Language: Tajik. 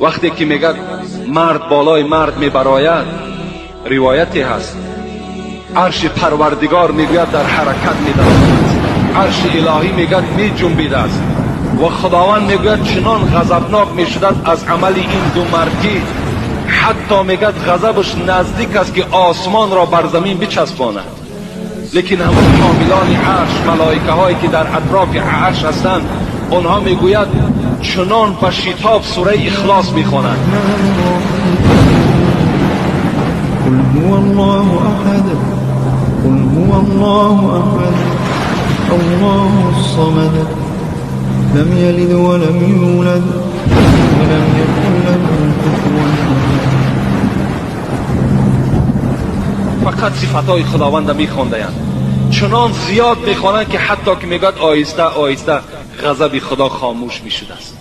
Вақте ки мегӯяд мард болои мард мебарояд, ривояте ҳаст, арши Парвардигор мегӯяд дар ҳаракат медарояд, арши илоҳӣ мегӯяд меҷунбидааст ва Худованд мегӯяд чунон ғазабнок мешудад аз амали ин ду мардӣ, ҳатто мегӯяд ғазабаш наздик аст ки осмонро бар замин бичаспонад. Лекин ҳамон ҳомилони арш, малоикаҳое ки дар атрофи арш ҳастанд, онҳо мегӯяд чунон ба шитоб сураи Ихлос мехонанд. قل هو الله أحد، قل هو الله أحد، الله الصمد، لم يلد ولم يولد ولم يكن له كفوا أحد. Фақат сифатҳои Худованда мехондаянд, чунон зиёд мехонанд, ки ҳатто ки мегӯяд оҳиста оҳиста ғазаби Худо хомӯш мешудааст.